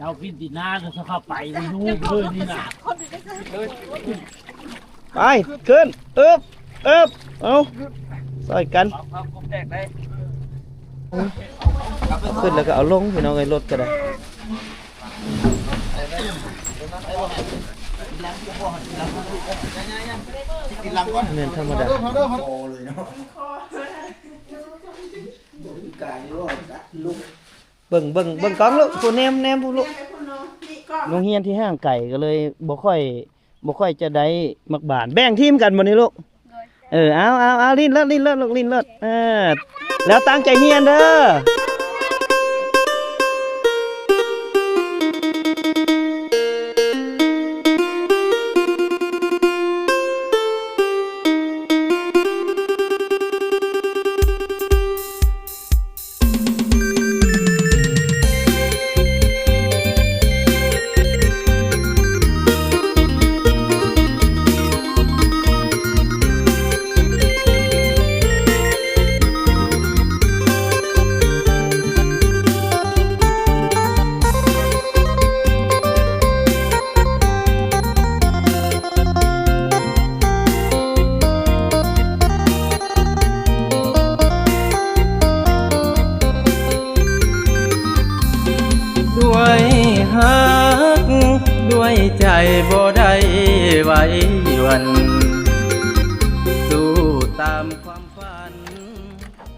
ເຈົ້າກິນຕີນາກໍເຂົ້າໄປ ມັນຮູ້ເລີຍນີ້ນະ. ໄປ ຂຶ້ນ ອຶບ ອຶບ ເອົາ ຊ່ອຍກັນ ເອົາຂຶ້ນແລ້ວກໍເອົາລົງ ພີ່ນ້ອງເອີຍ. ລົດກໍໄດ້ ແມ່ນທຳມະດາ. ເບິ່ງ ເບິ່ງ ເບິ່ງກ້ອງລູກ ຜູ້ແນມ ແນມຜູ້ລູກ. ໂຮງຮຽນທີ່ຫ່າງໄກກໍເລີຍບໍ່ຄ່ອຍ ບໍ່ຄ່ອຍຈະໄດ້ໝາກບານ. ແບ່ງທີມກັນບໍ່ນີ້ລູກ? ໂດຍ. ເອີ ເອົາ ເອົາ ເອົາ ຫຼິ້ນເລີດ ຫຼິ້ນເລີດລູກ ຫຼິ້ນເລີດ. ເອີ ແລ້ວຕັ້ງໃຈຮຽນເດີ.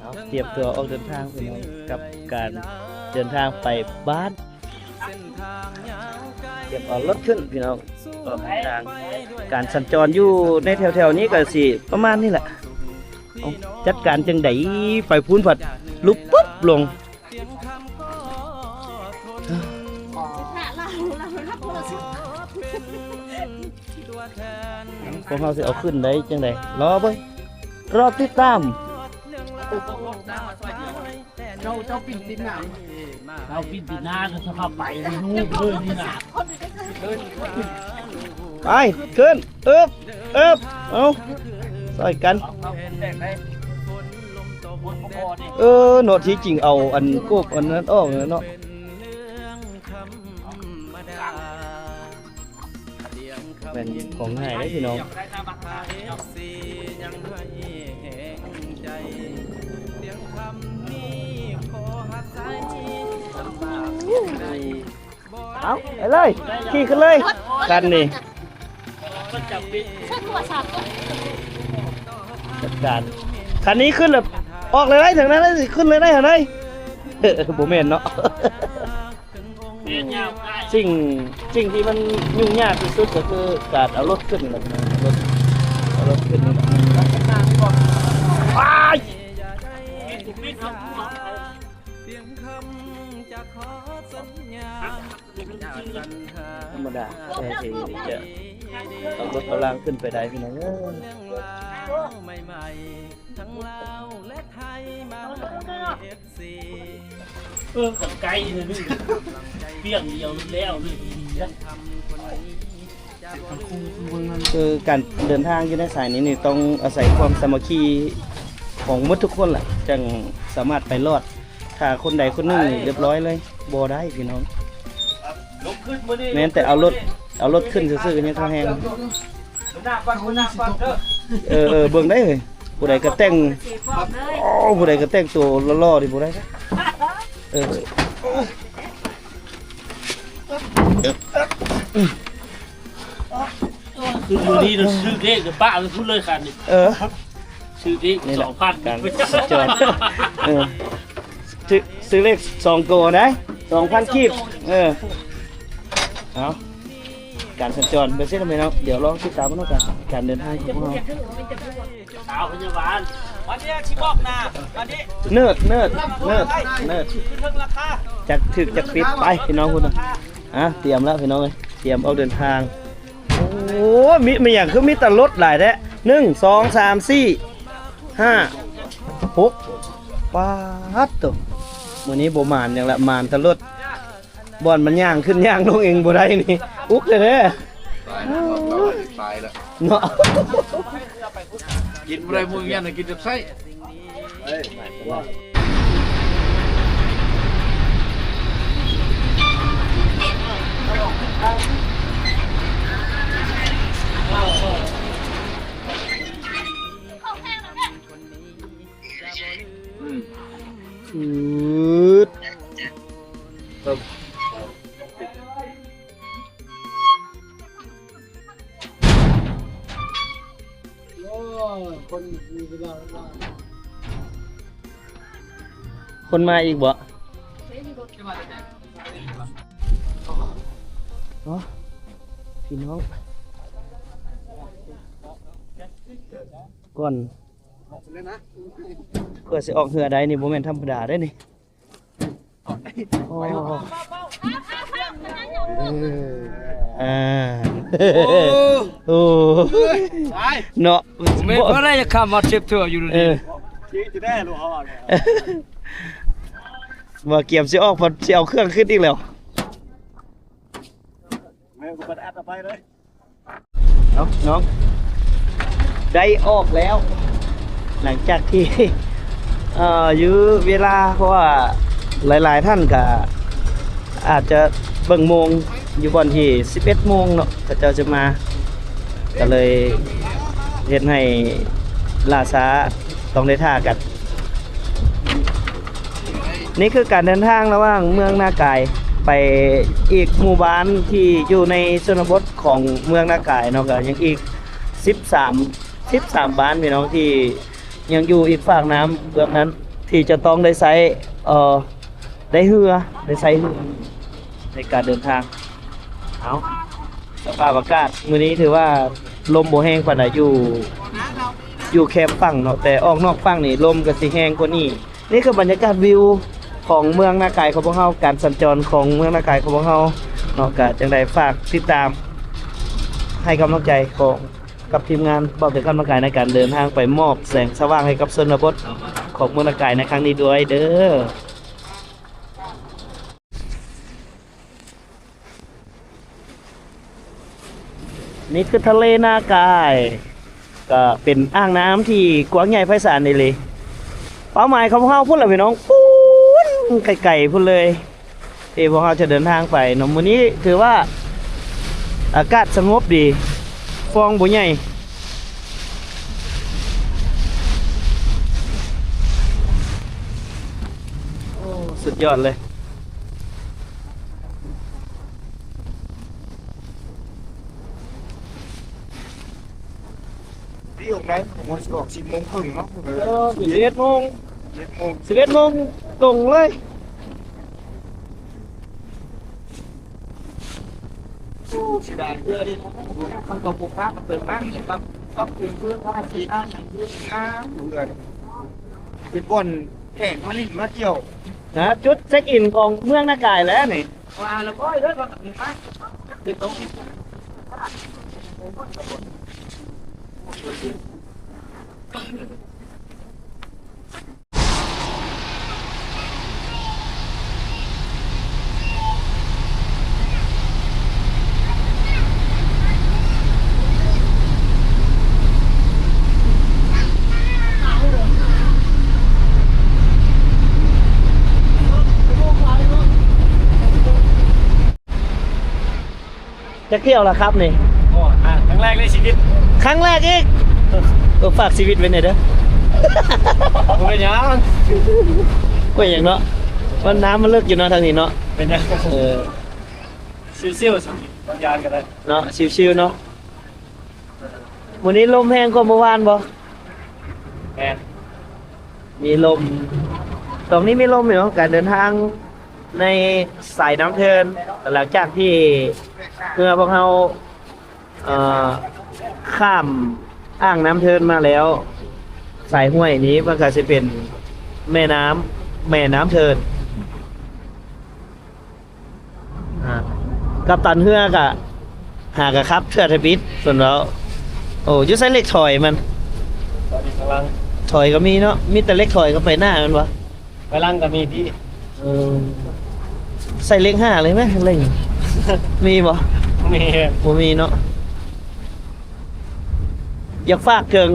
ເອົາ ຕຽມຕົວອອກເດີນທາງ ພີ່ນ້ອງ ກັບການເດີນທາງໄປບ້ານ. ຕຽມເອົາລົດຂຶ້ນ ພີ່ນ້ອງ ອອກເດີນທາງ. ການສັນຈອນຢູ່ໃນແຖວໆນີ້ກໍຊິປະມານນີ້ແຫຼະ. ເອົາ ຈັດການຈັ່ງໃດ ໄປພຸ້ນພັດຫຼຸບປຸບລົງ. ພວກເຮົາຊິເອົາຂຶ້ນໄດ້ຈັ່ງໃດ ລໍເບິ່ງ ລໍຕິດຕາມ. ເຈົ້າ ເຈົ້າປິ່ນຕິດໜ້າ ເຈົ້າປິ່ນຕິດໜ້າ ເຂົ້າໄປ ມັນຮູ້ເລີຍນີ້ນະ. ໄປ ຂຶ້ນ ອຶບ ອຶບ ເອົາ ຊ່ອຍກັນ. ເອີ ເນາະ ທີ່ຈິງເອົາອັນກົບອັນນັ້ນອອກເນາະ. ແມ່ນຂອງງ່າຍເດ້ພີ່ນ້ອງ. ເອົາ ໄປເລີຍ ຂີ່ຂຶ້ນເລີຍ ຄັນນີ້. ຈັດການ ຄັນນີ້ຂຶ້ນແລ້ວ ອອກເລີຍໄດ໋ ເຖິງນັ້ນ ຂຶ້ນເລີຍໄດ໋ ເຫັນໄດ໋. ເອີ ບໍ່ແມ່ນເນາະ. ສິ່ງ ສິ່ງທີ່ມັນຫຍຸ້ງຍາກທີ່ສຸດກໍຄືການເອົາລົດຂຶ້ນນີ້ແຫຼະ ເອົາລົດ ເອົາລົດຂຶ້ນນີ້ແຫຼະ. ອ້າຍ ທຳມະດາ ແຕ່ທີ່ຈະເອົາລົດເອົາລາງຂຶ້ນໄປໄດ້ ພີ່ນ້ອງເອີຍ. ເອີ ກັນໄກນີ້ ປ່ຽງດຽວແລ້ວນີ້. ຄືການເດີນທາງຢູ່ໃນສາຍນີ້ນີ້ ຕ້ອງອາໄສຄວາມສາມັກຄີຂອງໝົດທຸກຄົນລະ ຈັ່ງສາມາດໄປລອດ. ຖ້າຄົນໃດຄົນໜຶ່ງນີ້ລຽບຮ້ອຍເລີຍ ບໍ່ໄດ້ພີ່ນ້ອງ. ແມ່ນແຕ່ເອົາລົດ ເອົາລົດຂຶ້ນຊື່ໆ ຍັງເທົ່າແຮງ. ເອີ ເອີ ເບິ່ງໄດ້ເຮີ້ຍ ຜູ້ໃດກໍແຕ່ງ ໂອ້ ຜູ້ໃດກໍແຕ່ງໂຕຫຼໍ່ໆ ນີ້ບໍ່ໄດ້. ເອີ ຄືມື້ນີ້ເນາະ ຊື້ເລກກັບປ້າໄປພຸ້ນເລີຍຄັນນີ້. ເອີ ຊື້ເລກ ນີ້ແຫຼະ ສອງພັນ ການສັນຈອນ. ເອີ ຊື້ ຊື້ເລກສອງໂຕໄດ໋ ສອງພັນກີບ. ເອີ ເອົາ ການສັນຈອນໄປເຊັ່ນນັ້ນເນາະ. ດຽວລອງຕິດຕາມເບິ່ງນຳກັນ ການເດີນທາງຂອງພວກເຮົາ. ສາວພະຍາບານ ມາເດ ຊິບອກນາ ມາເດ ເນີດ ເນີດ ເນີດ ເນີດ ຄືເຖິງລາຄາ ຈັກຖືກຈັກຜິດ. ໄປ ພີ່ນ້ອງພຸ້ນນະ. ອ່ະ ຕຽມແລ້ວພີ່ນ້ອງເອີຍ ຕຽມອອກເດີນທາງ. ໂອ້ ມີ ມີຫຍັງຄືມີແຕ່ລົດຫຼາຍແທ້? ໜຶ່ງ ສອງ ສາມ ສີ່ ຫ້າ ຫົກ ປາດໂຕ ມື້ນີ້ບໍ່ໝານຫຍັງລະ ໝານແຕ່ລົດ. ບ່ອນມັນຍ່າງຂຶ້ນຍ່າງລົງເອງບໍ່ໄດ້ນີ້ ອຸກແທ້ໆ. ຕາຍແລ້ວ ຕາຍແລ້ວ ເນາະ. ກິນບໍ່ໄດ້ ມື້ງຽນກິນແຕ່ໄສ້. ເອີ ໄປ ໄປ ໄປ. ໂອ້ຍ ຄົນມີເວລາວ່າງ ຄົນມາອີກບໍ່? ເນາະ ພີ່ນ້ອງ ກ່ອນ ເພື່ອຊິອອກເຮືອໄດ້ນີ້ ບໍ່ແມ່ນທຳມະດາເດ້ນີ້. ໂອ້ ເອີ ເອີ ໂອ້ ໂອ້ຍ ຕາຍ ເນາະ ແມ່ນບໍ່ໄດ້ຄຳວ່າເຈັບເທື່ອຢູ່ ເອີ ນີ້ ຊິໄດ້ຮູ້ເອົາ ວ່າກຽມຊິອອກ ພັດຊິເອົາເຄື່ອງຂຶ້ນອີກແລ້ວ ແມ່ນ ກໍບັດອັດເອົາໄປເລີຍ. ເອົາ ນ້ອງ ໄດ້ອອກແລ້ວ ຫຼັງຈາກທີ່ ເອີ ຢູ່ເວລາ ເພາະວ່າຫຼາຍໆທ່ານກະອາດຈະເບິ່ງໂມງຢູ່ບ່ອນທີ່ສິບເອັດໂມງເນາະ ເຂົາເຈົ້າຈະມາ ກະເລີຍເຮັດໃຫ້ລ່າຊ້າ ຕ້ອງໄດ້ຖ້າກັນ. ນີ້ຄືການເດີນທາງລະຫວ່າງເມືອງນາກາຍໄປອີກໝູ່ບ້ານທີ່ຢູ່ໃນຊົນນະບົດຂອງເມືອງນາກາຍເນາະ ກະຍັງອີກສິບສາມ ສິບສາມບ້ານພີ່ນ້ອງ ທີ່ຍັງຢູ່ອີກຟາກນ້ຳເບື້ອງນັ້ນ ທີ່ຈະຕ້ອງໄດ້ໃຊ້ ເອີ ໄດ້ເຮືອ ໄດ້ໃຊ້ເຮືອໃນການເດີນທາງ. ເອົາ ສະພາບອາກາດມື້ນີ້ຖືວ່າລົມບໍ່ແຮງປານໃດ ຢູ່ ຢູ່ແຄມຝັ່ງເນາະ ແຕ່ອອກນອກຝັ່ງນີ້ລົມກະຊິແຮງກວ່ານີ້. ນີ້ຄືບັນຍາກາດວິວຂອງເມືອງນາກາຍຂອງພວກເຮົາ ການສັນຈອນຂອງເມືອງນາກາຍຂອງພວກເຮົາເນາະ. ກະຈັ່ງໃດຝາກຕິດຕາມໃຫ້ກຳລັງໃຈຂອງ ກັບທີມງານເວົ້າເຖິງກຳລັງກາຍໃນການເດີນທາງໄປມອບແສງສະຫວ່າງໃຫ້ກັບຊົນນະບົດຂອງເມືອງນາກາຍໃນຄັ້ງນີ້ດ້ວຍເດີ້. ນີ້ຄືທະເລນາກາຍ ກະເປັນອ່າງນ້ຳທີ່ກວ້າງໃຫຍ່ໄພສານອີ່ຫຼີ. ເປົ້າໝາຍຂອງເຮົາພຸ້ນລະພີ່ນ້ອງ ພຸ້ນ ໄກໆພຸ້ນເລີຍ ທີ່ພວກເຮົາຈະເດີນທາງໄປເນາະ. ມື້ນີ້ຖືວ່າອາກາດສະຫງົບດີ ຟອງບໍ່ໃຫຍ່. ໂອ້ ສຸດຍອດເລີຍ. ທີ່ອອກໄດ້ ມັນຊິອອກສິບໂມງເຄິ່ງເນາະ ເອີ ສິບເອັດໂມງ ສິບເອັດໂມງ ສິບເອັດໂມງຕົງເລີຍ. ໂອ້ ເສຍດາຍເທື່ອນີ້ ມັນກໍບໍ່ພາກັນເປີດບ້ານ ປັບ ປັບປຸງພື້ນ ທາສີ ທາຫຍັງ ທາເຮືອນ ເປັນບ່ອນແຂກມາຫຼິ້ນມາທ່ຽວ ນະ ຈຸດເຊັກອິນຂອງເມືອງນາກາຍແຫຼະນີ້. ວ່າລະ ໂອ້ຍ ເດີນມາ ເດີນມາ ເດີນຕົງ. ຈັກທ່ຽວລະຄັບນີ້? ໂອ້ ຄັ້ງແລກໃນຊີວິດ. ຄັ້ງແລກອີກ? ເອີ ຝາກຊີວິດໄວ້ແດ່ເດີ້. ບໍ່ເປັນຫຍັງ. ບໍ່ເປັນຫຍັງເນາະ. ມັນ ນ້ຳມັນເລິກຢູ່ເນາະ ທາງນີ້ເນາະ. ເປັນຫຍັງ? ເອີ ຊິວໆ ສຳ ຍານກໍໄດ້ເນາະ ຊິວໆເນາະ. ມື້ນີ້ລົມແຮງກວ່າມື້ວານບໍ່? ແມ່ນ ມີລົມ ຕອນນີ້ມີລົມຢູ່ເນາະ ການເດີນທາງໃນສາຍນ້ຳເທີນ. ຫຼັງຈາກທີ່ເຮືອພວກເຮົາ ເອີ ຂ້າມອ່າງນ້ຳເທີນມາແລ້ວ ສາຍຫ້ວຍນີ້ມັນກະຊິເປັນແມ່ນ້ຳ ແມ່ນ້ຳເທີນ. ອ່າ ກັບຕັນເຮືອກະຫາກະຂັບເທື່ອທຳອິດເພິ່ນເວົ້າ. ໂອ້ ຢູ່ໃສເຫຼັກຖອຍມັນ? ຖອຍກະມີເນາະ ມີແຕ່ເຫຼັກຖອຍກັບໄຟໜ້າແມ່ນບໍ່? ໄຟຫຼັງກະມີຕິ. ເອີ ໃສ່ເຫຼັກຫ້າເລີຍແມະ ເຫຼັກ ມີບໍ່? ບໍ່ມີ ບໍ່ມີເນາະ. ຢາກຝາກເຖິງ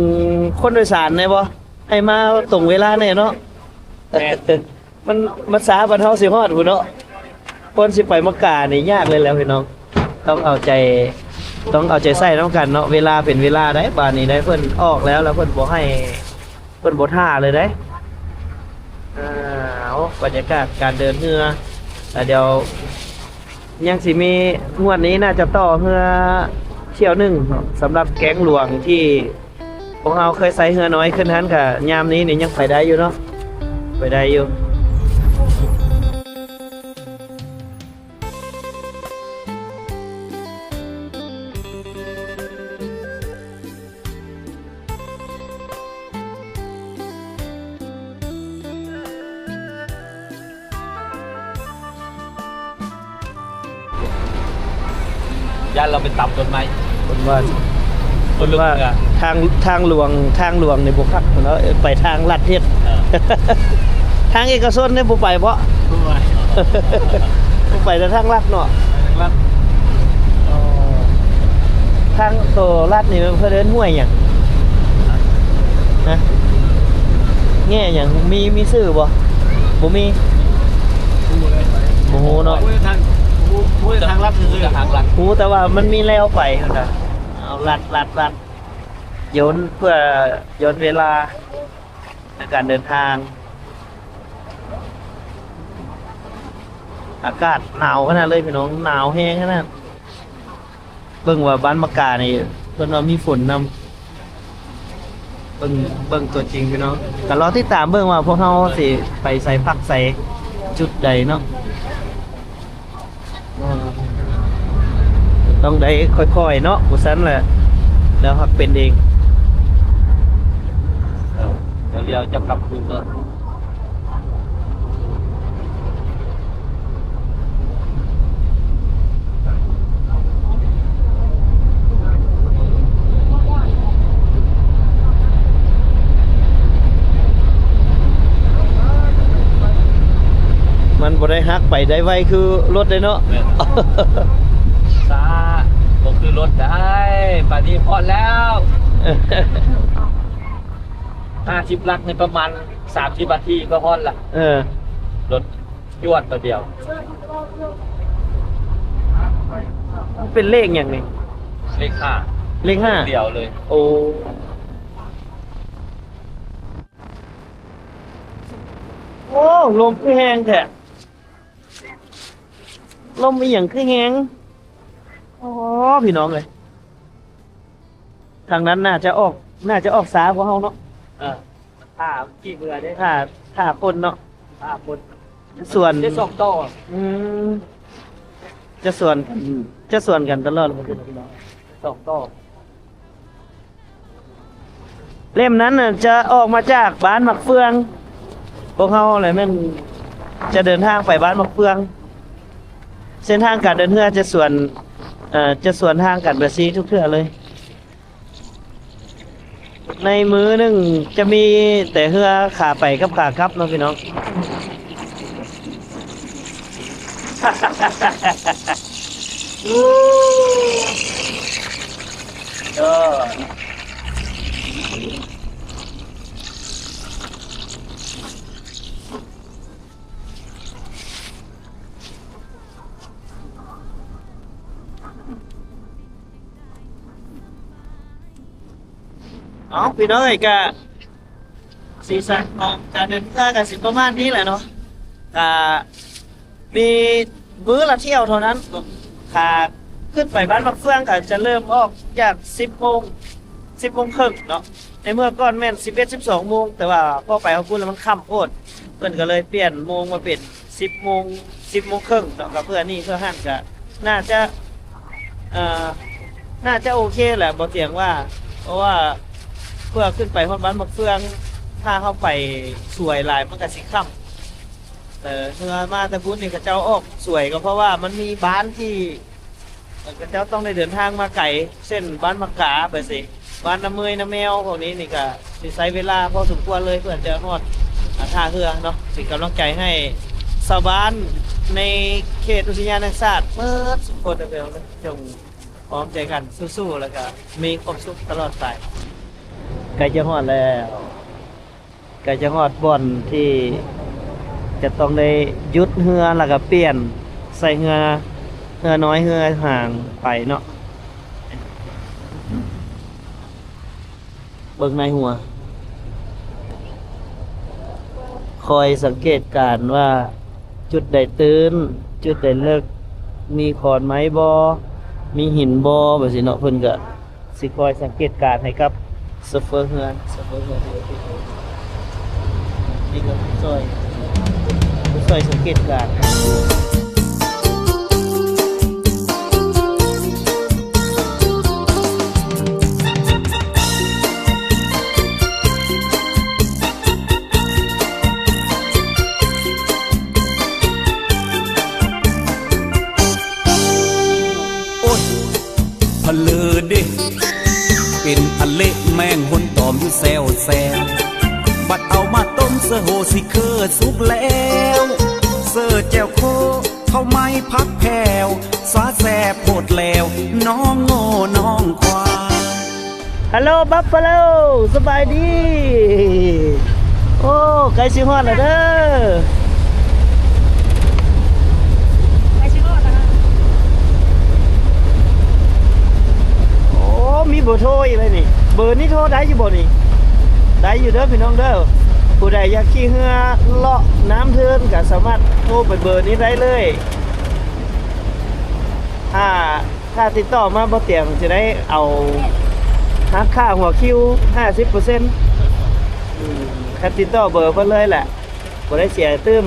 ຄົນໂດຍສານແດ່ບໍ່? ໃຫ້ມາຕົງເວລາແດ່ເນາະ. ແມ່ນ ມັນ ມັນຊ້າ ບັດເຮົາຊິຮອດພຸ້ນເນາະ. ຄົນຊິໄປມັກການີ້ຍາກເລີຍແຫຼະພີ່ນ້ອງ ຕ້ອງເອົາໃຈ ຕ້ອງເອົາໃຈໃສ່ນຳກັນເນາະ. ເວລາເປັນເວລາໃດ໋ ບາດນີ້ໄດ໋ ເພິ່ນອອກແລ້ວ ແລ້ວເພິ່ນບໍ່ໃຫ້ ເພິ່ນບໍ່ຖ້າເລີຍເດ້. ເອົາ ບັນຍາກາດການເດີນເຮືອ ແລ້ວດຽວ ຍັງຊິມີ ງວດນີ້ໜ້າຈະຕໍ່ເຮືອຖ້ຽວໜຶ່ງເນາະ ສຳລັບແກງຫຼວງທີ່ພວກເຮົາເຄີຍໃຊ້ເຮືອນ້ອຍຂຶ້ນຫັ້ນ ກະຍາມນີ້ນີ້ຍັງໄປໄດ້ຢູ່ເນາະ ໄປໄດ້ຢູ່. ຢ້ານລາວໄປຕຳຕົ້ນໄມ້ ເພິ່ນວ່າ ເພິ່ນວ່າ ເພິ່ນວ່າທາງ ທາງຫຼວງ ທາງຫຼວງນີ້ບໍ່ຄັກເນາະ ໄປທາງລັດເຮັດ ເອີ ທາງເອກະຊົນນີ້ບໍ່ໄປບໍ? ບໍ່ໄປ ບໍ່ໄປແຕ່ທາງລັດເນາະ ໄປທາງລັດ ອໍ ທາງໂຕລັດນີ້ເພິ່ນເອີ້ນຫ້ວຍຫຍັງ? ຮະ? ແງ່ຫຍັງ? ມີ ມີຊື່ບໍ່? ບໍ່ມີ ບໍ່ຮູ້ເນາະ ຮູ້ແຕ່ທາງ ຮູ້ ຮູ້ແຕ່ທາງລັດຊື່ໆ ຮູ້ແຕ່ວ່າມັນມີແລວໄປຫັ້ນນະ ເອົາລັດ ລັດ ລັດ ໂຍນ ເພື່ອໂຍນເວລາໃນການເດີນທາງ. ອາກາດໜາວຂະໜາດເລີຍພີ່ນ້ອງ ໜາວແຮງຂະໜາດ ເບິ່ງວ່າບ້ານໝາກການີ້ ເພິ່ນວ່າມີຝົນນຳ ເບິ່ງ ເບິ່ງຕົວຈິງພີ່ນ້ອງ ກະລໍຕິດຕາມເບິ່ງວ່າພວກເຮົາຊິໄປໃສ ພັກໃສ ຈຸດໃດເນາະ ຕ້ອງໄດ້ຄ່ອຍໆເນາະ ບໍ່ຊັ້ນລະ ແລ້ວຫາກເປັນເອງ ດຽວຈະປັບປຸງເນາະ. ມັນບໍ່ໄດ້ຮັກໄປໄດ້ໄວຄືລົດເດ້ເນາະ ແມ່ນ ຊ້າ ບໍ່ຄືລົດໄດ໋ ປານນີ້ຮອດແລ້ວ ຫ້າສິບຫຼັກໃນປະມານ ສາມສິບນາທີກໍຮອດລະ ເອີ ລົດຈວດຕົວດຽວ ເປັນເລກຫຍັງນີ້? ເລກຫ້າ ເລກຫ້າ ດຽວເລີຍ ໂອ້ ໂອ້ ລົມຄືແຮງແທ້ ລົມອີ່ຫຍັງຄືແຮງ ໂອ້ ພີ່ນ້ອງເອີຍ. ທາງນັ້ນໜ້າຈະອອກ ໜ້າຈະອອກຊ້າກວ່າເຮົາເນາະ ເອີ ຖ້າຂີ່ເຮືອເດ້ ຖ້າ ຖ້າຄົນເນາະ ຖ້າຄົນ ຈະສວນ ໄດ້ສອງຕໍ່ ອືມ ຈະສວນ ຈະສວນກັນຕະຫຼອດ ສອງຕໍ່ ເຫຼັ້ມນັ້ນນະຈະອອກມາຈາກບ້ານໝາກເຟືອງ ພວກເຮົາແຫຼະແມ່ນຈະເດີນທາງໄປບ້ານໝາກເຟືອງ ເສັ້ນທາງການເດີນເຮືອຈະສວນ ເອີ ຈະສວນທາງກັນແບບຊີ້ທຸກເທື່ອເລີຍ. ໃນມື້ໜຶ່ງຈະມີແຕ່ເຮືອຂາໄປກັບຂາກັບເນາະພີ່ນ້ອງ. ເອົາ ພີ່ນ້ອງເອີຍ ກະສີສັນຂອງການເດີນທາງກະຊິປະມານນີ້ແຫຼະເນາະ ກະມີມື້ລະຖ້ຽວເທົ່ານັ້ນ ຂາຂຶ້ນໄປບ້ານໝາກເຟືອງກະຈະເລີ່ມອອກຈາກສິບໂມງ ສິບໂມງເຄິ່ງເນາະ ໃນເມື່ອກ່ອນແມ່ນສິບເອັດ ສິບສອງໂມງ ແຕ່ວ່າພໍໄປຮອດພຸ້ນແລ້ວມັນຄ່ຳໂພດ ເພິ່ນກະເລີຍປ່ຽນໂມງມາເປັນ ສິບໂມງ ສິບໂມງເຄິ່ງເນາະ ກະເພື່ອນີ້ເພື່ອຫັ້ນກະໜ້າຈະ ເອີ ໜ້າຈະໂອເຄແຫຼະ ບໍ່ຕຽງວ່າ ເພາະວ່າເພື່ອຂຶ້ນໄປຮອດບ້ານໝາກເຟືອງ ຖ້າເຮົາໄປສວຍຫຼາຍມັນກະຊິຄ່ຳ ເອີ ເຮືອມາແຕ່ພຸ້ນນີ້ເຂົາເຈົ້າອອກສວຍ ກະເພາະວ່າມັນມີບ້ານທີ່ ເຂົາເຈົ້າຕ້ອງໄດ້ເດີນທາງມາໄກ ເຊັ່ນບ້ານໝາກກາໄປຊີ້ ບ້ານນ້ຳເມຍ ນ້ຳແມວ ພວກນີ້ນີ້ກະຊິໃຊ້ເວລາພໍສົມຄວນເລີຍ ເພື່ອຈະຮອດ ອາ ທ່າເຮືອເນາະ ເປັນກຳລັງໃຈໃຫ້ຊາວບ້ານໃນເຂດອຸທິຍານແຫ່ງຊາດເບິດທຸກຄົນເດີ ຈົ່ງພ້ອມໃຈກັນສູ້ໆ ແລ້ວກະມີຄວາມສຸກຕະຫຼອດໄປ. ໃກ້ຈະຮອດແລ້ວ. ໃກ້ຈະຮອດບ່ອນທີ່ຈະຕ້ອງໄດ້ຢຸດເຮືອ ແລ້ວກະປ່ຽນໃສ່ເຮືອ ເຮືອນ້ອຍ ເຮືອຫາງໄປເນາະ. ເບິ່ງໃນຫົວ ຄອຍສັງເກດການວ່າຈຸດໃດຕື້ນ ຈຸດໃດເລິກ ມີຂອນໄມ້ບໍ່ ມີຫີນບໍ່ ແບບຊີ້ເນາະ. ເພິ່ນກໍຊິຄອຍສັງເກດການໃຫ້ກັບໂຊເຟີເຮືອ ໂຊເຟີເຮືອ ນີ້ກໍຜູ້ຊ່ອຍ ຜູ້ຊ່ອຍສັງເກດການ. ໂອ້ຍ ພະເລີເດ ເປັນອະເລະແມງຫົນຕອມຢູ່ແຊວແຊວ ບັດເອົາມາຕົ້ມເສືໂຫຊິເຄີສຸກແລ້ວ ເສືແຈ່ວໂຄ ເຂົ້າໄມ້ຜັກແຜ່ວ ສາແຊບໂພດແລ້ວ ນ້ອງງົວນ້ອງຄວາຍ. ຮັລໂຫຼ ບັບຟາໂລ ສະບາຍດີ. ໂອ້ ໃກ້ຊິຮອດແລ້ວເດີ ໃກ້ຊິຮອດແລ້ວ. ໂອ້ ມີເບີໂທອີກແລ້ວນີ້ ເບີນີ້ໂທໄດ້ຢູ່ບໍ່ນີ້? ໄດ້ຢູ່ເດີພີ່ນ້ອງເດີ ຜູ້ໃດຢາກຂີ່ເຮືອເລາະນ້ຳເທີນ ກໍສາມາດໂທໄປເບີນີ້ໄດ້ເລີຍ. ຖ້າ ຖ້າຕິດຕໍ່ມາບໍ່ຕຽງຈະໄດ້ເອົາຫັກຄ່າຫົວຄິວຫ້າສິບເປີເຊັນ ຄັນຕິດຕໍ່ເບີເພິ່ນເລີຍແຫຼະ ບໍ່ໄດ້ເສຍຕື່ມ.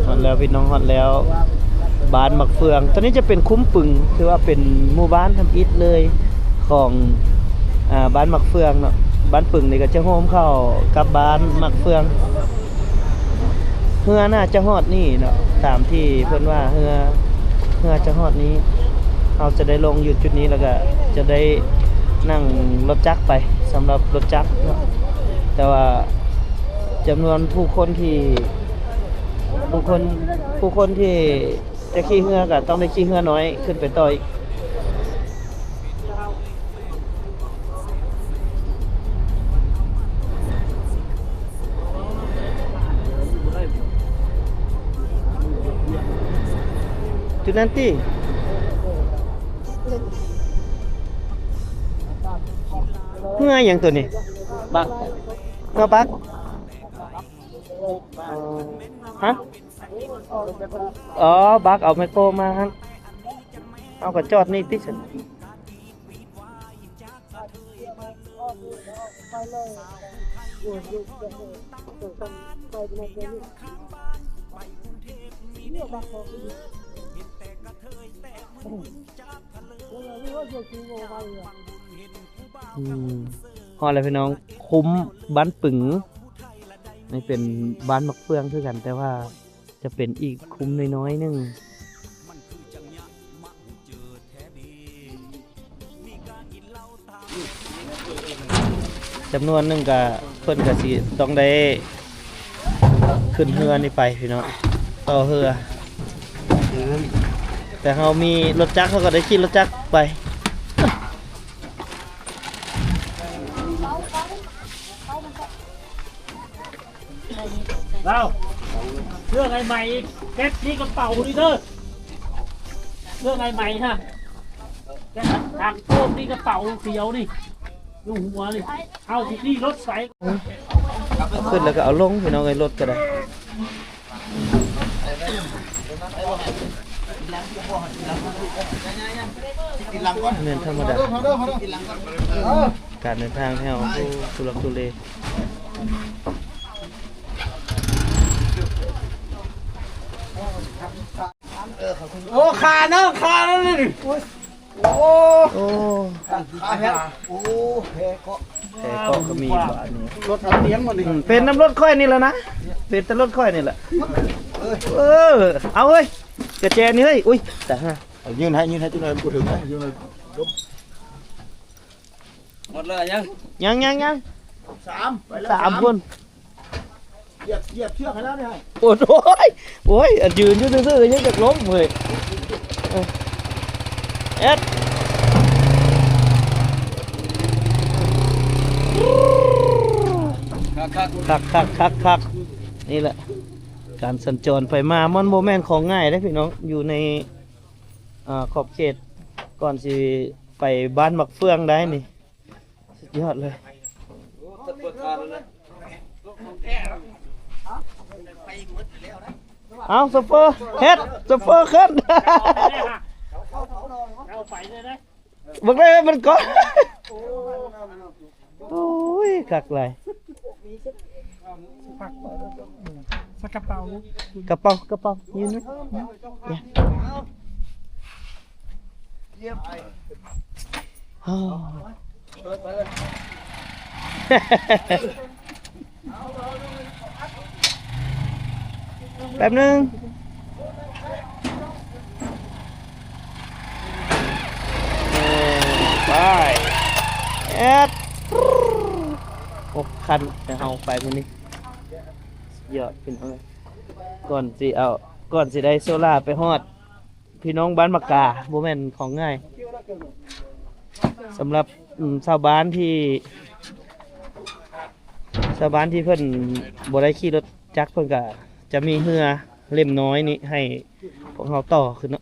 ຮອດແລ້ວພີ່ນ້ອງ ຮອດແລ້ວ ບ້ານໝາກເຟືອງ. ໂຕນີ້ຈະເປັນຄຸ້ມປຶງ ຖືວ່າເປັນໝູ່ບ້ານທຳອິດເລີຍຂອງ ອ່າ ບ້ານໝາກເຟືອງເນາະ. ບ້ານປຶງນີ້ກໍຈະໂຮມເຂົ້າກັບບ້ານໝາກເຟືອງ. ເຮືອໜ້າຈະຮອດນີ້ເນາະ ຕາມທີ່ເພິ່ນວ່າເຮືອ ເຮືອຈະຮອດນີ້ ເຮົາຈະໄດ້ລົງຢູ່ຈຸດນີ້ ແລ້ວກໍຈະໄດ້ນັ່ງລົດຈັກໄປ ສຳລັບລົດຈັກເນາະ. ແຕ່ວ່າຈຳນວນຜູ້ຄົນທີ່ ຜູ້ຄົນ ຜູ້ຄົນທີ່ຈະຂີ່ເຮືອກໍຕ້ອງໄດ້ຂີ່ເຮືອນ້ອຍຂຶ້ນໄປຕໍ່ອີກ. ຈຸດນັ້ນຕິ ເຮືອຫຍັງໂຕນີ້? ບັກ ເຮືອບັກ ຮະ? ອໍ ບັກເອົາແມັກໂຄມາຫັ້ນ ເອົາກໍຈອດນີ້ຕິຊັ້ນ. ອືມ ຮອດແລ້ວພີ່ນ້ອງ ຄຸ້ມບ້ານປຶງ ນີ້ເປັນບ້ານໝາກເຟືອງຄືກັນ ແຕ່ວ່າ ຈະເປັນອີກຄຸ້ມນ້ອຍໆໜຶ່ງ. ຈຳນວນໜຶ່ງກະ ເພິ່ນກະຊິຕ້ອງໄດ້ຂຶ້ນເຮືອນີ້ໄປພີ່ນ້ອງ ຕໍ່ເຮືອ ແຕ່ເຮົາມີລົດຈັກ ເຮົາກໍໄດ້ຂີ່ລົດຈັກໄປ. ລາວ ເລື່ອງໄອ້ໃໝ່ ເກັບນີ້ກະເປົານີ້ເດີ ເລື່ອງໄອ້ໃໝ່ຮະ ແກະຖັງໂຟມນີ້ກະເປົາຂຽວນີ້ ຢູ່ຫົວນີ້ ເອົາທີ່ນີ້ລົດໄປ ຂຶ້ນແລ້ວກະເອົາລົງພີ່ນ້ອງເອີຍ ລົດກະໄດ້ ແມ່ນທຳມະດາ ການເດີນທາງແຖວ ໂອ້ ທຸລັກທຸເລ. ໂອ້ ຂາເນາະ ຂາເນາະນີ້ ໂອ້ ໂອ້ ຂາແທ້ ໂອ້ ແຜເກາະ ແຜເກາະກໍມີບາດນີ້ ລົດເອົາຕຽງໝົດນີ້ ອືມ ເປັນນຳລົດຂ້ອຍນີ້ແຫຼະນະ ເປັນແຕ່ລົດຂ້ອຍນີ້ແຫຼະ ເອີ ເອີ ເອົາເວີຍ ກະແຈນີ້ເຮີ້ຍ ອຸ້ຍ ຕາຍຫ່າ ຍື່ນໃຫ້ ຍື່ນໃຫ້ຈັກໜ່ອຍ ບໍ່ເຖິງນະ ຍື່ນໃຫ້ ໝົດແລ້ວຍັງ? ຍັງ ຍັງ ຍັງ ສາມ ໄປແລ້ວ ສາມ ສາມຄົນ ຢຽບ ຢຽບເຊືອກໃຫ້ແລ້ວນີ້ ໂອ້ຍ ໂອ້ຍ ອັນຢືນຢູ່ຊື່ໆ ຍັງຢາກລົງເວີຍ ເອີ ເອັດ ຄັກໆ ຄັກໆ ຄັກໆ ນີ້ແຫຼະ ການສັນຈອນໄປມາ ມັນບໍ່ແມ່ນຂອງງ່າຍເດ້ພີ່ນ້ອງ ຢູ່ໃນ ອ່າ ຂອບເຂດ ກ່ອນຊິໄປບ້ານໝາກເຟືອງໄດ້ນີ້ ສຸດຍອດເລີຍ ໂອ້ ຕັດເປີດຄານແລ້ວນະ ຂອງແທ້ ເອົາ ໂຊເຟີເຮັດ ໂຊເຟີຂຶ້ນ ເອົາໄປເລີຍນະ ເບິ່ງໄດ້ມັນກໍ ໂອ້ຍ ຄັກຫຼາຍ ໃສ່ກະເປົາ ກະເປົາ ກະເປົາ ຢູ່ນີ້ ແປັບໜຶ່ງ ໄປ ແອດ ຫົກຄັນ ແຕ່ເຮົາໄປມື້ນີ້ ສຸດຍອດ ພີ່ນ້ອງເອີຍ ກ່ອນຊິເອົາ ກ່ອນຊິໄດ້ໂຊລາໄປຮອດ ພີ່ນ້ອງບ້ານໝາກກາ ບໍ່ແມ່ນຂອງງ່າຍ ສຳລັບ ອືມ ຊາວບ້ານທີ່ ຊາວບ້ານທີ່ເພິ່ນບໍ່ໄດ້ຂີ່ລົດຈັກ ເພິ່ນກະຈະມີເຮືອເຫຼັ້ມນ້ອຍນີ້ໃຫ້ພວກເຮົາຕໍ່ຂຶ້ນເນາະ.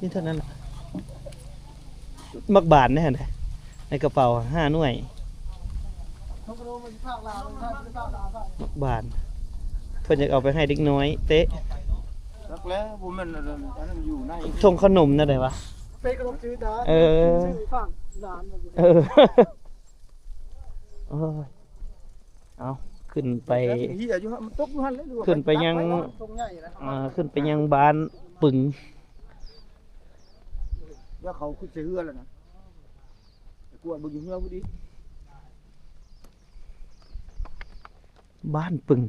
ນີ້ເທົ່ານັ້ນ ໝາກບານເດ້ຫັ້ນນະ ໃນກະເປົາຫ້າໜ່ວຍ ໝາກບານ ເພິ່ນຢາກເອົາໄປໃຫ້ເດັກນ້ອຍເຕະ ຈັກແລ້ວ ບໍ່ແມ່ນອັນນັ້ນ ອັນນັ້ນຢູ່ໃນ ຖົງຂະໜົມແນວໃດວະ ເປັນຂະໜົມຈືດນະ ເອີ ເອີ ເອີ. ເອົາ ຂຶ້ນໄປ ເຮີຍຢູ່ ມັນຕົກຢູ່ຫັ້ນແຫຼະ ຂຶ້ນໄປຍັງ ອ່າ ຂຶ້ນໄປຍັງບ້ານປຶງ ດຽວເຂົາຂຶ້ນໃສ່ເຮືອແລ້ວນະ ໄປກວດເບິ່ງຢູ່ເຮືອພຸ້ນດີ ບ້ານປຶງ.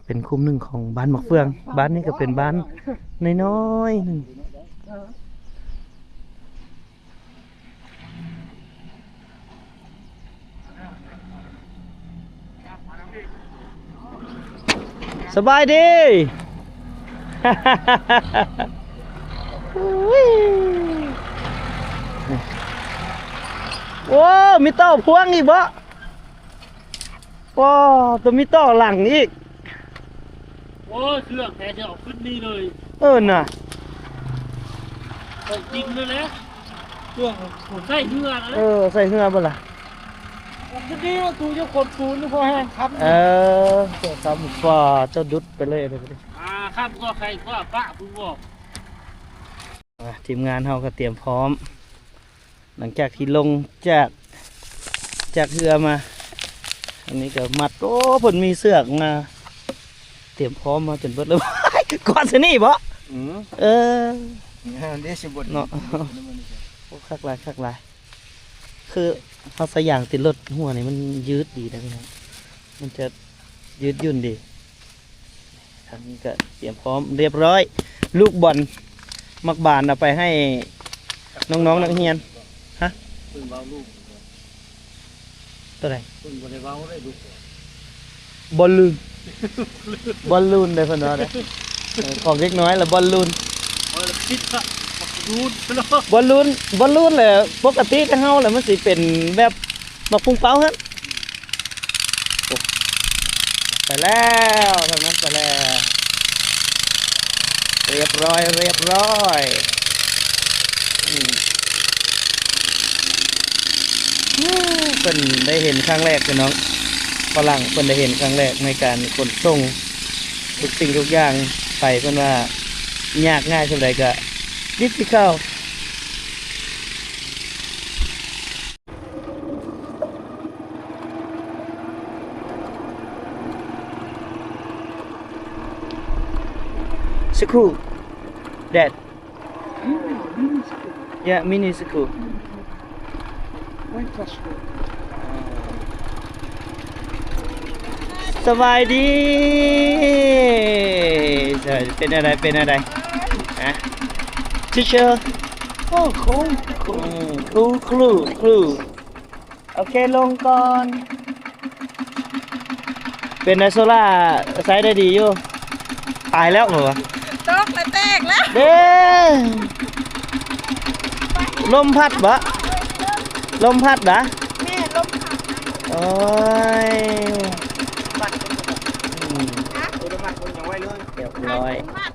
ເປັນຄຸ້ມໜຶ່ງຂອງບ້ານໝາກເຟືອງ ບ້ານນີ້ກໍເປັນບ້ານນ້ອຍໆໜຶ່ງ ສະບາຍດີ ໂອ້ ມີຕໍ່ພວງອີກບໍ? ປ້າ ໂຕມີຕໍ່ຫຼັງອີກ ໂອ້ຍ ເຄື່ອງແທ້ຊິເອົາຂຶ້ນນີ້ເລີຍ ເອີນະ ຂອງຈິງເລີຍແຫຼະ ເຄື່ອງໃສ່ເຮືອນະ ເອີ ໃສ່ເຮືອບໍ່ລະ ເອົາຂຶ້ນນີ້ ເອົາຕູຢູ່ຄົນປູນຢູ່ ພໍແຮງຄຳ ເອີ ເຈົ້າຄຳ ປ້າ ເຈົ້າດຸດໄປເລີຍ ອ່າ ຄຳກໍໃຄກໍປະຜູ້ບອກ ອ່າ ທີມງານເຮົາກໍຕຽມພ້ອມ ຫຼັງຈາກທີ່ລົງຈາກ ຈາກເຮືອມາ ອັນນີ້ກໍມັດ ໂອ້ ເພິ່ນມີເຊືອກມາ ຕຽມພ້ອມມາຈົນເບິດແລ້ວ ກ່ອນຊິນີ້ບໍ? ອືມ ເອີ ເນາະ ໂອ້ ຄັກຫຼາຍ ຄັກຫຼາຍ ຄືເຮົາໃສ່ຢາງຕິດລົດຫົວນີ້ມັນຍືດດີນະພີ່ນ້ອງ ມັນຈະຍືດຫຍຸ້ນດີ. ທາງນີ້ກໍຕຽມພ້ອມຮຽບຮ້ອຍ ລູກບອນໝາກບານເອົາໄປໃຫ້ນ້ອງໆນັກຮຽນ ຮະ ເພິ່ນເວົ້າລູກ ໂຕໃດ ເພິ່ນບໍ່ໄດ້ເວົ້າໄດ້ລູກ ບອນລູນ ບອນລູນເດ້ເພິ່ນວ່າເດ້ ເອີ ຂອງເດັກນ້ອຍລະບອນລູນ ເອີ ລະຜິດລະ ບອນລູນ ບອນລູນແຫຼະ ປົກກະຕິແຕ່ເຮົາລະມັນຊິເປັນແບບໝາກປຸງເປົ້າຫັ້ນ. ໂອ້ ໄປແລ້ວ ທາງນັ້ນໄປແລ້ວ ຮຽບຮ້ອຍ ຮຽບຮ້ອຍ ອືມ ເພິ່ນໄດ້ເຫັນຄັ້ງແລກ ພີ່ນ້ອງ ຝຣັ່ງເພິ່ນໄດ້ເຫັນຄັ້ງແລກໃນການຂົນສົ່ງທຸກສິ່ງທຸກຢ່າງໄປ ເພິ່ນວ່າຍາກງ່າຍສ່ຳໃດກໍ ດິບທີ່ເກົ່າ. School, Dad. Yeah, mini school. One classroom. ສະບາຍດີ ເປັນແນວໃດ ເປັນແນວໃດ ຮະ Teacher. ໂອ້ Cool, Cool, Cool, Cool, Cool. ໂອເຄ ລົງກ່ອນ ເປັນໄດໂຊລ່າ ໃຊ້ໄດ້ດີຢູ່ ຕາຍແລ້ວບໍ່ວະ ຕົກແລ້ວແຕກແລ້ວ ເດ້ ລົມພັດບໍ່ ລົມພັດດາ ແມ່ນ ລົມພັດ ໂອ້ຍ ບັດ ອືມ ຮະ ໂອ້ ລົມພັດ ຍັງໄວເລີຍ ຮຽບຮ້ອຍ ບັດ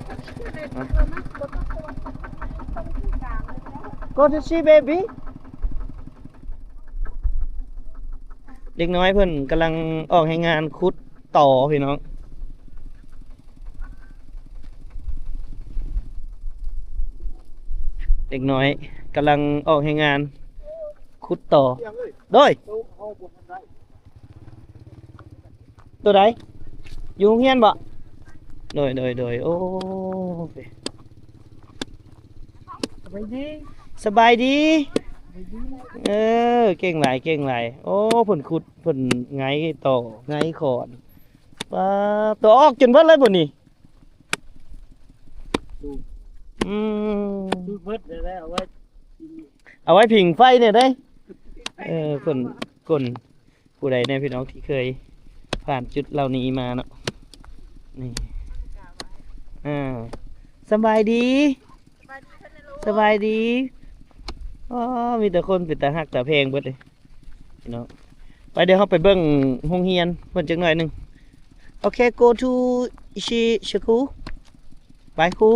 Go to see baby. ເດັກນ້ອຍເພິ່ນກຳລັງອອກແຮງງານຂຸດຕໍພີ່ນ້ອງ. ເດັກນ້ອຍກຳລັງອອກແຮງງານຂຸດຕໍ. ໂດຍ. ໂຕໃດ? ຢູ່ໂຮງຮຽນບໍ? ໂດຍ ໂດຍ ໂດຍ. ໂອ້ ສະບາຍດີ ສະບາຍດີ. ເອີ ເກັ່ງຫຼາຍ ເກັ່ງຫຼາຍ. ໂອ້ ເພິ່ນຂຸດ ເພິ່ນໄງຕໍ່ ໄງຂອນ. ປາ ໂຕອອກຈົນເບິດເລີຍບໍ່ນີ້? ອືມ ເບິດແລ້ວ ເອົາໄວ້ ເອົາໄວ້ຜິງໄຟນີ້ເດ້. ເອີ ຄົນ ຄົນ ຜູ້ໃດແດ່ພີ່ນ້ອງທີ່ເຄີຍຜ່ານຈຸດເຫຼົ່ານີ້ມາເນາະ? ນີ້ ອ່າ ສະບາຍດີ ສະບາຍດີ. ອໍ ມີແຕ່ຄົນເປັນຕາຮັກຕາແພງເບິດເລີຍພີ່ນ້ອງ. ໄປ ດຽວເຮົາໄປເບິ່ງໂຮງຮຽນເພິ່ນຈັກໜ້ອຍໜຶ່ງ. ໂອເຄ go to ອິຊິ ສະກູ ໄປຄູ.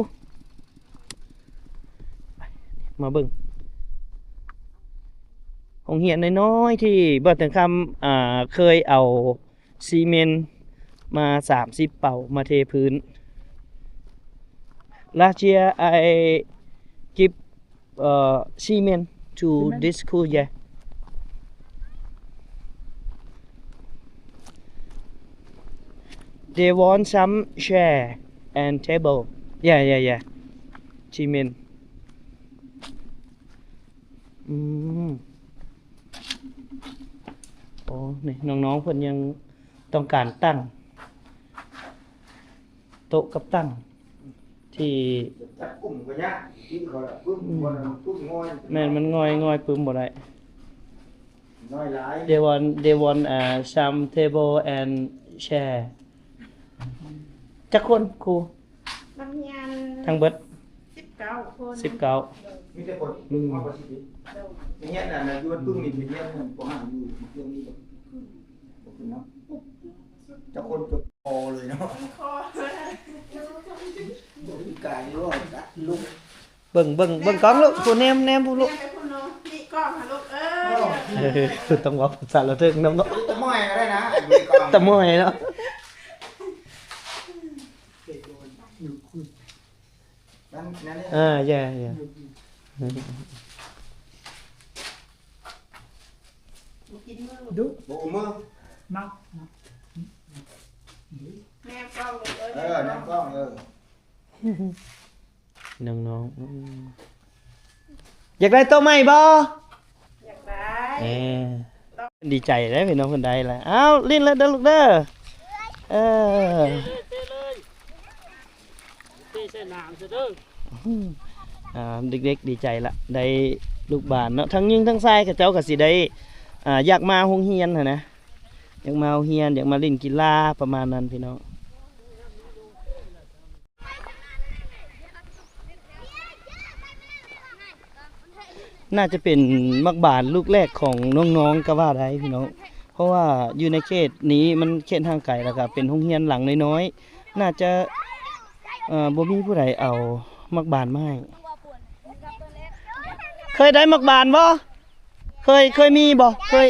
ມາເບິ່ງໂຮງຮຽນນ້ອຍໆ ທີ່ບ່າວແຕງຄຳ ອ່າ ເຄີຍເອົາຊີເມັນມາສາມສິບເປົາມາເທພື້ນ. Last year I give, uh, cement to this school, yeah. They want some chair and table. Yeah, yeah, yeah. Cement. ອືມ ໂອ້ ນີ້ນ້ອງໆ ເພິ່ນຍັງຕ້ອງການຕັ້ງໂຕະກັບຕັ່ງທີ່ ຈັບກຸ້ມກໍຍາກ ທີ່ເຂົາລະປຶ້ມ ອືມ ບໍ່ນຳປຶ້ມງອຍ ແມ່ນ ມັນງອຍ ງອຍປຶ້ມບໍ່ໄດ້ ງອຍຫຼາຍ. They want, they want, uh, some table and chair. ຈັກຄົນຄູ? ນັກຮຽນທັງເບິດສິບເກົ້າຄົນ ສິບເກົ້າ ມີແຕ່ຄົນ ອືມ ມາກວ່າສິບ ໂດຍ ໄປຮຽນອັນນັ້ນຢູ່ວັດປຶ້ງນີ້ ໄປຮຽນນັ້ນບໍ່ຫາຢູ່ເລື່ອງນີ້ບໍ່ ບໍ່ຂຶ້ນເນາະ ຈັກຄົນຈົບພໍເລີຍເນາະ ກາຍວ່າລຸກ ເບິ່ງ ເບິ່ງ ເບິ່ງກ້ອງລູກ ຜູ້ແນມ ແນມຜູ້ລູກ ແນມໄປພຸ້ນເນາະ ນີ້ກ້ອງຫາລູກເອີຍ ເອີ ຕ້ອງເວົ້າພາສາລາວເຖິງນຳເນາະ ຕະໝ້ອຍກໍໄດ້ນະ ຕະໝ້ອຍເນາະ. ອ່າ yeah, yeah. ບໍ່ກິນມື ດຸ ບໍ່ອຸມມື ມັກ ແນມກ້ອງເອີຍ ເອີ ແນມກ້ອງ ເອີ ນ້ອງໆ ອືມ ຢາກໄດ້ໂຕະໃໝ່ບໍ່? ຢາກໄດ້ ເອີ ດີໃຈເດ້ພີ່ນ້ອງ ເພິ່ນໄດ້ລະ ອ້າວ ຫຼິ້ນແລ້ວເດີລູກເດີ ເອີ ເຕະໃສ່ໜາມຊະເດີ ອ່າ ເດັກໆ ດີໃຈລະ ໄດ້ລູກບານເນາະ ທັງຍິງທັງຊາຍ ເຂົາເຈົ້າກໍຊິໄດ້ ອ່າ ຢາກມາໂຮງຮຽນຫັ້ນນະ ຢາກມາໂຮງຮຽນ ຢາກມາຫຼິ້ນກິລາ ປະມານນັ້ນພີ່ນ້ອງ. ໜ້າຈະເປັນໝາກບານລູກແລກຂອງນ້ອງໆ ກໍວ່າໄດ້ພີ່ນ້ອງ ເພາະວ່າຢູ່ໃນເຂດນີ້ມັນເຂດຫ່າງໄກ ແລ້ວກໍເປັນໂຮງຮຽນຫຼັງນ້ອຍໆ ໜ້າຈະ ເອີ ບໍ່ມີຜູ້ໃດເອົາໝາກບານມາໃຫ້. ເຄີຍໄດ້ໝາກບານບໍ່? ເຄີຍ ເຄີຍມີບໍ່? ເຄີຍ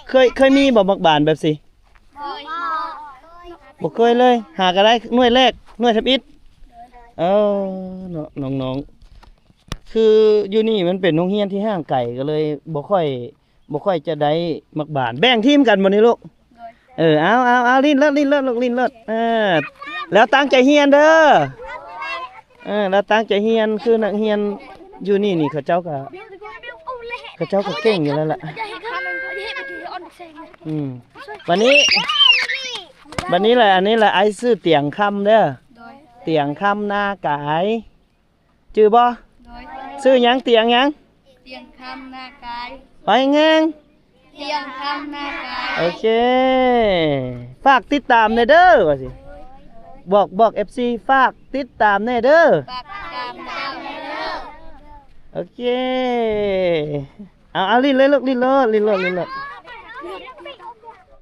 ເຄີຍ ເຄີຍມີບໍ່ໝາກບານແບບຊີ້? ບໍ່ເຄີຍເລີຍ ຫາກໍໄດ້ໜ່ວຍແລກ ໜ່ວຍທຳອິດ. ເອີ ເນາະ ນ້ອງໆ ຄືຢູ່ນີ້ມັນເປັນໂຮງຮຽນທີ່ຫ່າງໄກ ກໍເລີຍບໍ່ຄ່ອຍ ບໍ່ຄ່ອຍຈະໄດ້ໝາກບານ. ແບ່ງທີມກັນບໍ່ນີ້ລູກ? ເອີ ເອົາ ເອົາ ຫຼິ້ນໂລດ ຫຼິ້ນໂລດລູກ ຫຼິ້ນໂລດ. ເອີ ແລ້ວຕັ້ງໃຈຮຽນເດີ. ເອີ ແລ້ວຕັ້ງໃຈຮຽນ ຄືນັກຮຽນຢູ່ນີ້ນີ້ ເຂົາເຈົ້າກໍ ເຂົາເຈົ້າກໍເກັ່ງຢູ່ແລ້ວລະ. ອືມ ບັດນີ້ ບັດນີ້ລະ ອັນນີ້ລະ ອ້າຍຊື່ຕຽງຄຳເດີ. ຕຽງຄຳນາກາຍ ຈື່ບໍ່? ຊື່ຫຍັງ? ຕຽງຫຍັງ? ຕຽງຄຳນາກາຍ. ໄປແຮງໆ. ຕຽງຄຳນາກາຍ. ໂອເຄ ຝາກຕິດຕາມແດ່ເດີ ວ່າຊິ ບອກ ບອກເອັຟຊີ ຝາກຕິດຕາມແດ່ເດີ. ໂອເຄ ເອົາ ເອົາ ຫຼິ້ນເລີຍລູກ ຫຼິ້ນໂລດ ຫຼິ້ນໂລດ ຫຼິ້ນໂລດ.